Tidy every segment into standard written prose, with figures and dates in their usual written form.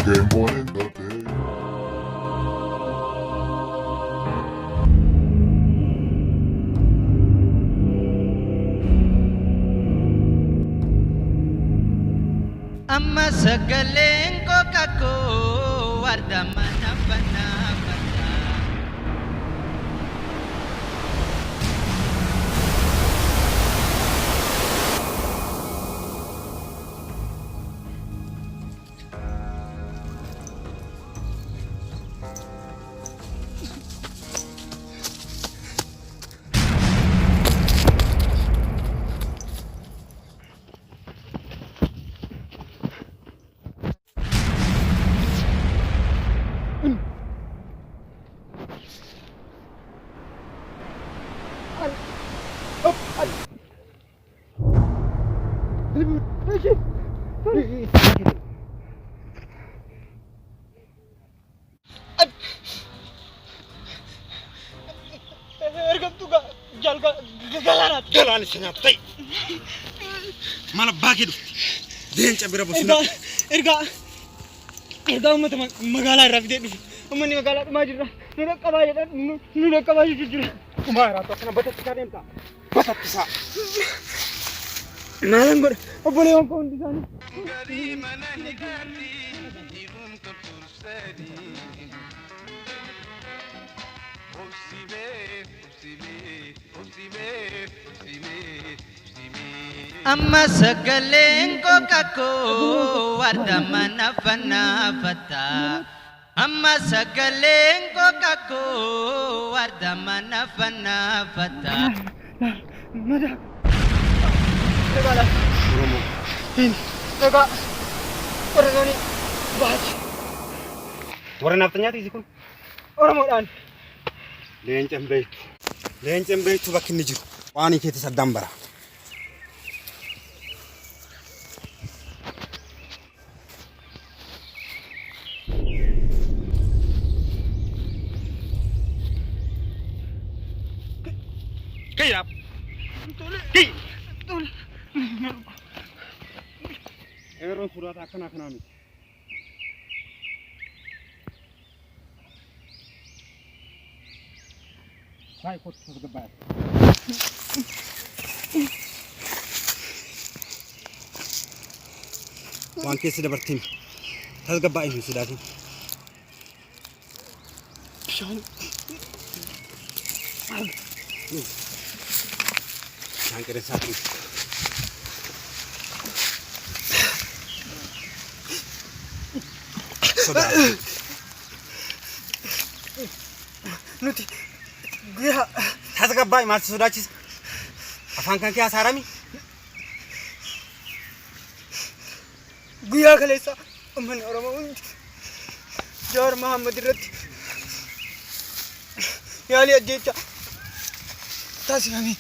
Game Boy in the bed. Amma sagaleen koo kakuu warda mana banaa banaa. Ergamtuu galaanaati. Galaan isa nyaatu ta'e. Mana abbaa kee dhufti. Leenca bira bosona. Ergaa ergaa uummata magaalaa irraa fidee dhufe. Uummanni magaalaa dhumaa jirra. Nu dhaqqabaa jedhan nu dhaqqabaa jechuu jira. Dhumaa jiraatu akkana batattisaa deemta. Batattisaa. Maalan godha obboleewwan koo hundi isaanii. Amma sagaleen koo kakuu warda mana banaa banaa. Amma sagaleen koo kakuu warda mana banaa banaa. Madaa. Magaalaa. Oromoo. Egaa warra zoonii bahaati. Warra naafxanyaati isi kun. Oromoodhaan. Leenca hin beektu. Leenca hin beektu bakki inni jiru. Waan keetis addaan bara. Kaya. Kaya. Eeroon sodaata akkanaa kanaa miti. Saay kottu tasgabbaa'e. Waan keessa dabartiin tasgabbaa'e hin sodaatin. Bishaan. Bishaan qireensaa kun. Sodaatin. Nuti guyyaa Tasgabbaa'e maaltu sodaachisa? Afaan kan kee hasaarami? Guyyaa kaleessa uummanni Oromoo hundi Jawaar Mohaammed irratti yaalii ajjeechaa taasifame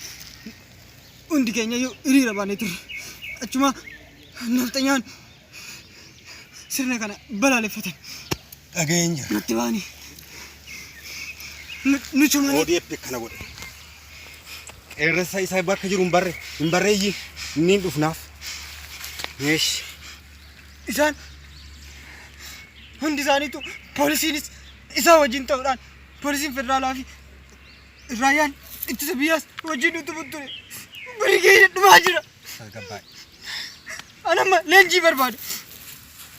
hundi keenya iyyuu hiriira baanee turre. Achuma nafxanyaan sirna kana balaaleffatan Dhaga'een jira. nutti baanii nu tumanii ODF kana godhe. Qeerransa isa bakka jiru hin barre hin barreeyyi inni hin dhufnaaf. Meesh. Isaan hundi isaaniitu poolisiinis isaa wajjin ta'uudhaan poolisiin federaalaa fi raayyaan ittisa biyyaas wajjin nuti ture. Bari keenya dhumaa jira. Tasgabbaa'e. Ani amma leenjii barbaada.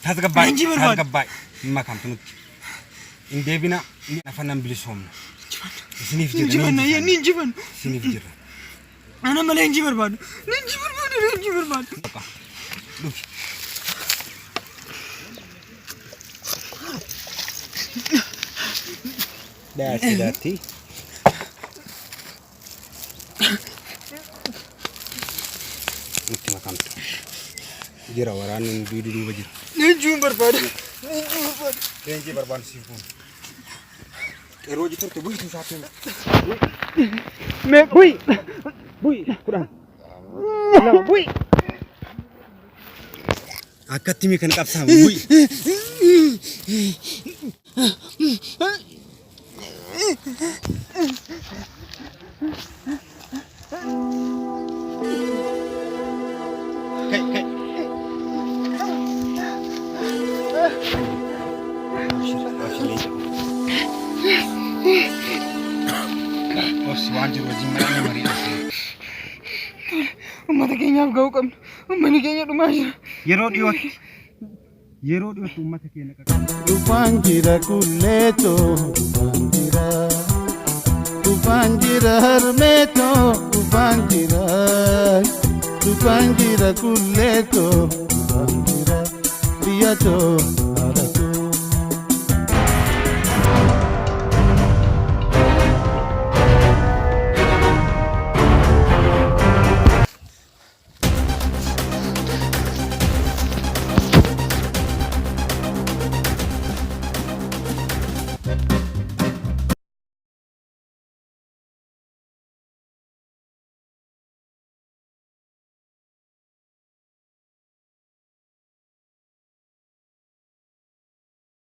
Tasgabbaa'e. Leenjii barbaada. Tasgabbaa'e. Hin makamtu nutti. Hin deebina inni afanan bilisoomna. Isiniif Ni jirra. injifanna ni injifanna. Isiniif jirra. Ani amma leenjii barbaada. Leenjii barbaada. Leenjii barbaada. Dhufi. Daatti daatti. Nutti makamtu. Jira waraanni hunduu duuba jira. Leenjii barbaada. Leenjii barbaada. Leenjii barbaadu siif goona. Qeerroo hojii turte bu'iitu isaa kenna. Mee Bu'i! Bu'i! 10. 2 bu'i! Akkatti mi kan qabsaamu bu'i! Kai kai. Maal jiru wajjin mari'annee mariidhaaf. Uummata keenyaaf ga'uu qabna. Uummanni keenya dhumaa jira. Yeroo dhiyootti yeroo dhiyootti uummata keenya qaqqaba. Dhufaan jira kulleetoo dhufaan jira. Dhufaan jira harmeetoo dhufaan jira. Dhufaan jira kulleetoo dhufaan jira biyyatoo.